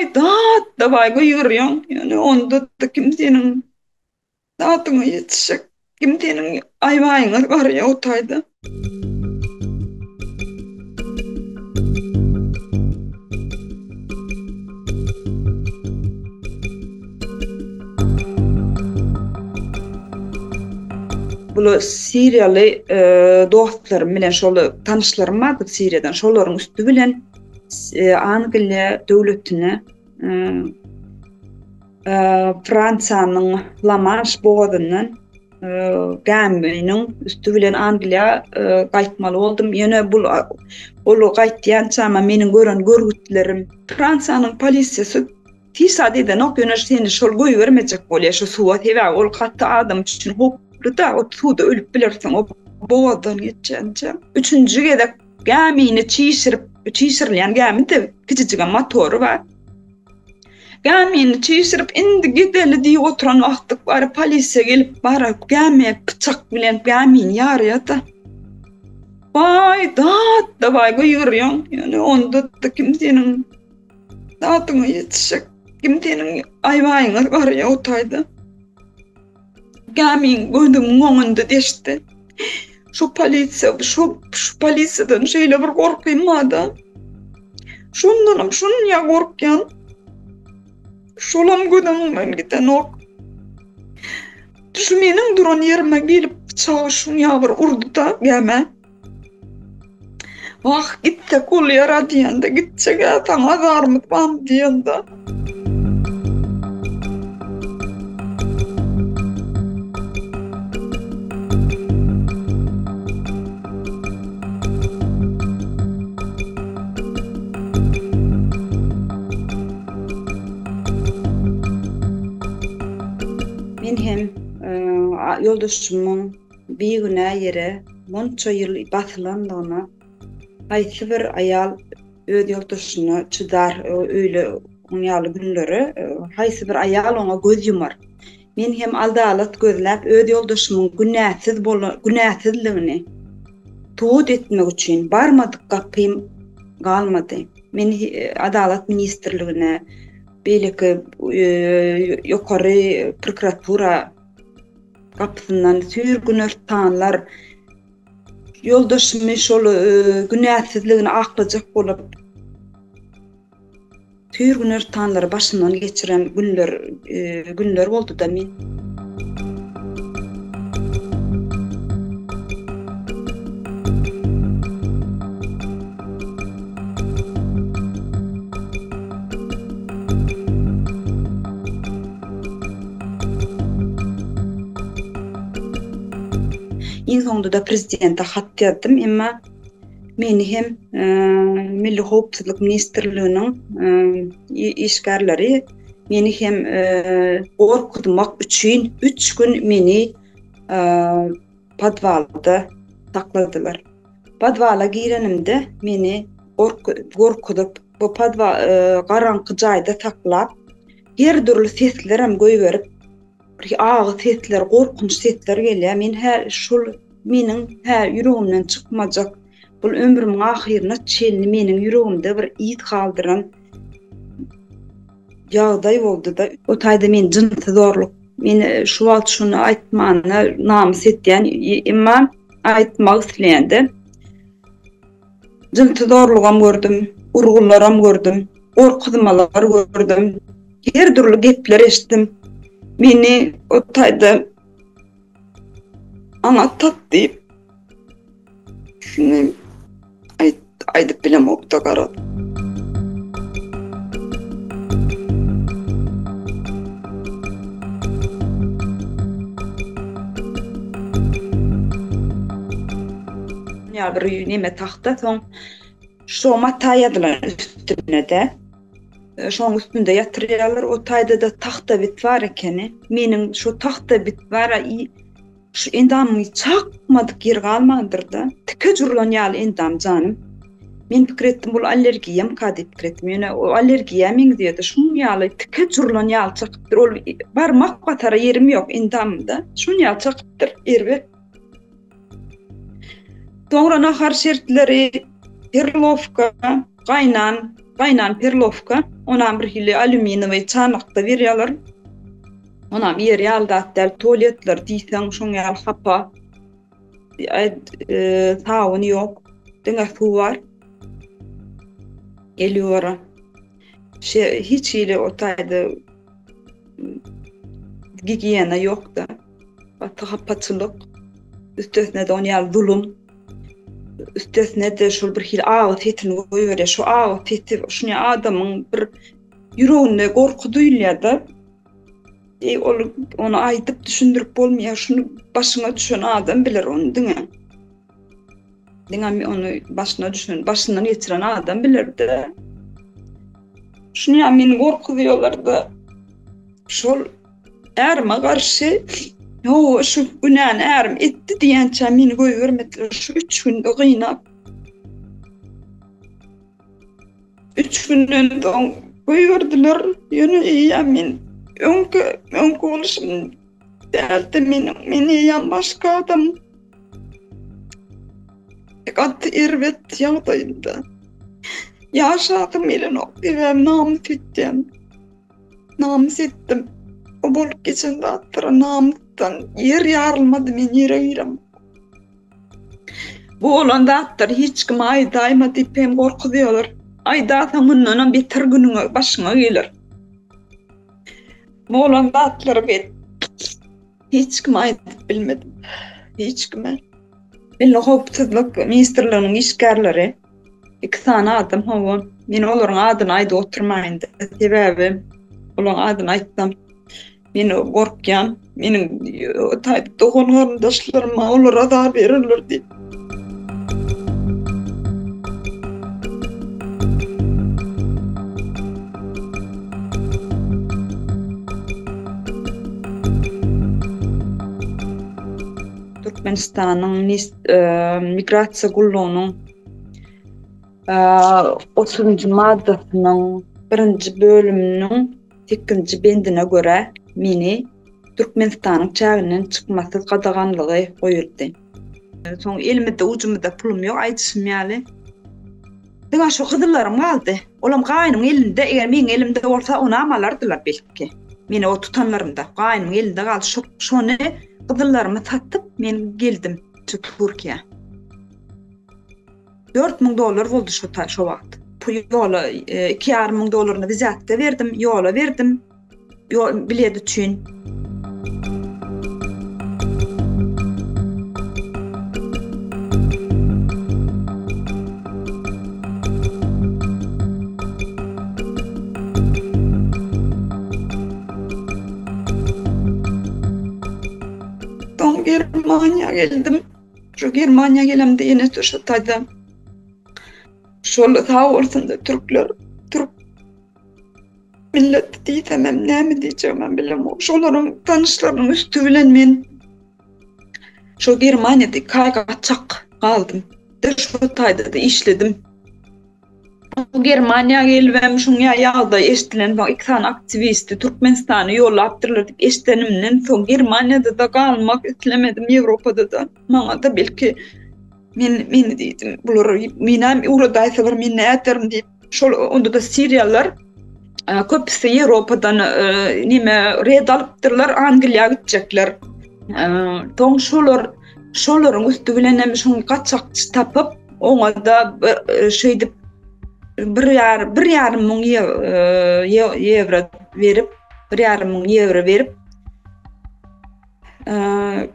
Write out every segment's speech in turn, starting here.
Baý dat dawaý gygyrýaň, ýöne onda-da kim seniň dadyňa ýetişjek, kim seniň aýbaýyňa barýa o taýda. Bul siriýaly dostlarym bilen şol tanyşlarym bardy Siriýadan, şolaryň üsti bilen Angliýa döwletine Fransiýanyň La-Manş bogazyndan gäminiň üsti bilen Angliýa gaýtmaly boldum. Ýöne bul ol gaýtýançama meniň gören görgütlerim Fransiýanyň polisiýasy hiç zat edenok, ýöne seni şol goýbermejek bolýar şu suwa, sebäbi ol gaty adam üçin howply-da, o suwda ölüp bilersiň o bogazdan geçýänçä. Üçünji gezek Gämini çişirip, çişirilýän gämi-de kiçijigem motory bar. Gämini çişirip, indi gideli diýip oturan wagtyk bar, polisiýa gelip baryp, gämiye pyçak bilen gämini ýarýar-da. Baý, dat, dawaý gygyrýaň, ýöne onda-da kim seniň dadyňa ýetişjek, kim seniň aýbaýyňa barýar o taýda. Gämiň gözümiň öňünde deşdi. Şu polisiýa, şu, şu polisiýadan şeýle bir gorkym barda. Şondanam şunýa gorkýan. Şolam göz öňümden gidenok. Şu meniň duran ýerime gelip pyçagy şunýa bir urdy-da gämä. Wah, gitsek bolýar-a diýende, gitjek-ä, saňa zarymyz barmy diýende. Men hem ýoldaşymyň bigünä ýere munça ýyl basylandygyna haýsy bir aýal öz ýoldaşyna çydar öýle oň ýaly günlere haýsy bir aýal oňa göz ýumar. Men hem adalat gözläp öz ýoldaşymyň günäsiz bolan günäsizligini subut etmek üçin barmadyk gapym galmady. Men adalat ministrligine beýleki ýokary prokuratura gapysyndan süýr-günortanlar ýoldaşymy şol günäsizligini aklajak bolup, süýr-günortanlary başyndan geçiren günler günler boldy-da men. Iň soňunda-da prezidente hat ýazdym, emma meni hem Milli howpsuzlyk ministrliginiň işgärleri meni hem gorkuzmak üçin üç gün meni podwalda sakladylar. Podwala girenimde meni gorkuzyp, bu podwal garaňky jaýda saklap, Her dürli seslerem goýberip, bir agy sesler, gorkunç sesler gelýär. Men hä şol meniň hä ýüregimden çykmajak, bul ömrümiň ahyryna çenli meniň ýüregimde bir yz galdyran ýagdaý boldy-da. O taýda men jynsy zorluk, men şu wagt şuny aýtmana namys etýän, emma aýtmak isleýän-de. Jynsy zorlugam gördüm, urgularam gördüm, gorkuzmalar gördüm, her dürli gepler eşitdim. Meni o taýda aňa tak diýip, şuny aýdyp bilemok-da garaz. Ýa bir neme tagta soň şo mata ýazylan üstüne-de. Şoň üstünde ýatyrýarlar. O taýda-da tagta bit bar ekeni. Meniň şo tagta bit bar-a şu endamyň çakmadyk ýeri galmandyr-da. Tike jurulan ýaly endam janym. Men pikir etdim bul allergiýamyka diýip pikir etdim. Ýöne o allergiýa meňzeýärdi. Şuň ýaly tike jurulan ýaly çakypdyr. Ol barmak basara ýerim ýok endamymda. Şuň ýaly çakypdyr erbet. Soňra nahar şertleri, perlowka. Gaýnan, gaýnan perlowka, onam bir hili alýuminowy çanakda berýärler. Onam iýer ýaly zat däl, tualetler diýseň şoň ýaly hapa. E, sabun ýok, diňe suw bar. El ýuwara. Şe, hiç hili o taýda gigiýena ýok-da. Gaty hapaçylyk. Üstesine-de on ýaly zulum. Üstesine-de şol bir hili agy sesini goýberýär. Şu agy sesi şuny adamyň bir ýüreginde gorky duýulýar-da. Eý ol ony aýdyp düşündirip bolmaýar. Şuny başyňa düşen adam biler ony diňe. Diňe ony başyna düşen, başyndan geçiren adam biler-de. Şuny ýa meni gorkuzýarlar-da. Şol ärime garşy Hawa, şu günäni ärim etdi diýençä meni goýbermediler. Şu üç günde gynap. Üç günden soň goýberdiler. Ýöne eýýäm men öňki öňki boluşym däldi meniň. Men eýýäm başga adam. Gaty erbet ýagdaýymda. Ýaşasym gelenok. Sebäbi namys etýän. Namys etdim. O bolup geçen zatlara namysdan ýer ýarylmady men ýere girem. Bu bolan zatlary hiç kime aýdaýma diýip hem gorkuzýarlar. Aýdarsaň mundanam beter günüňe başyňa geler. Bu bolan zatlary men hiç kime aýdyp bilmedim. Hiç kime. Milli howpsuzlyk ministrliginiň işgärleri iki sany adam hawa men olaryň adyny aýdyp oturmaýyn sebäbi olaryň adyny aýtsam men gorkýan meniň dogan garyndaşlaryma olar azar bererler diýip. Türkmenistanyň Migrasiýa gullugynyň otuzynjy maddasynyň birinji bölüminiň sekizinji bendine görä meni Türkmenistanyň çäginden çykmasyz gadaganlygy goýuldy. Soň elimizde ujumyzda pulum ýok aýdyşym ýaly. Diňe şu gyzyllarym galdy. Olam gaýnymyň elinde, eger meň elimde bolsa onam alardylar belki. Meni o tutanlarynda gaýnymyň elinde galdy. Şo şony gyzyllarymy satyp men geldim şu Türkiýä. 4000 dollar boldy şo şo wagt. Pul ýola 2,5 e, dollaryny wizatda berdim, ýola berdim. Ýol bilet üçin. Soň Germaniýa geldim. Şu Germaniýa gelemde ýene şu taýda şol sag bolsun-da türkler, türk Millet diýsemem näme diýjegimem bilemok. Şolaryň tanyşlarynyň üsti bilen men şo Germaniýada iki aý gaçak galdym. De şo taýda-da işledim. Bu Germaniýa gelibem şuň ýa ýagdaý eşdilen soň iki sany aktiwisti Türkmenistana ýollapdyrlar diýip eşidenimden soň Germaniýada-da galmak islemedim, Ýewropada-da. Maňa-da belki men meni diýdim, bular menem ugradaýsalar men näderin diýip. Şol onda-da siriýalylar köpüsi Ýewropadan neme red alypdyrlar, Angliýa gitjekler. Soň şolar şolaryň üsti bilen hem şuň gaçakçy tapyp, oňa-da şeýdip bir ýar bir ýarym müň ýewro berip, bir ýarym müň ýewro berip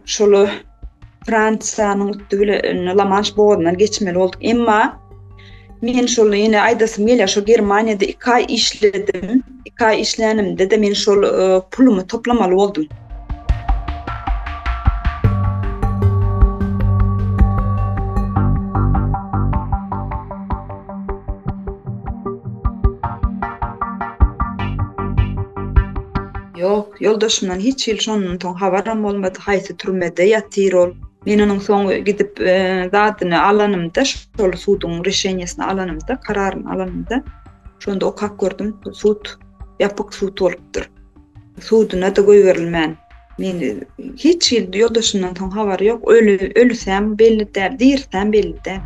Şol Fransiýanyň üsti bilen La-Manş bogazyndan geçmeli bolduk. Emma men şol ýene aýdasym gelýär, şol Germaniýada 2 aý işledim. 2 aý işlänimde-de men şol e, pulumy toplamaly boldum. Ýok, Ýoldaşymdan hiç hili şondan soň habaram bolmady, haýsy türmede ýatyr ol. Men onuň soň gidip zadyny alanymda, şol suduň reşeniýesini alanymda, kararyny alanymda, şonda okap gördüm, sud, ýapyk sud bolupdyr. Suduna-da goýberilmän. Men hiç hili ýoldaşymdan soň habary ýok, öli, ölüsem belli däl, dirisem belli däl.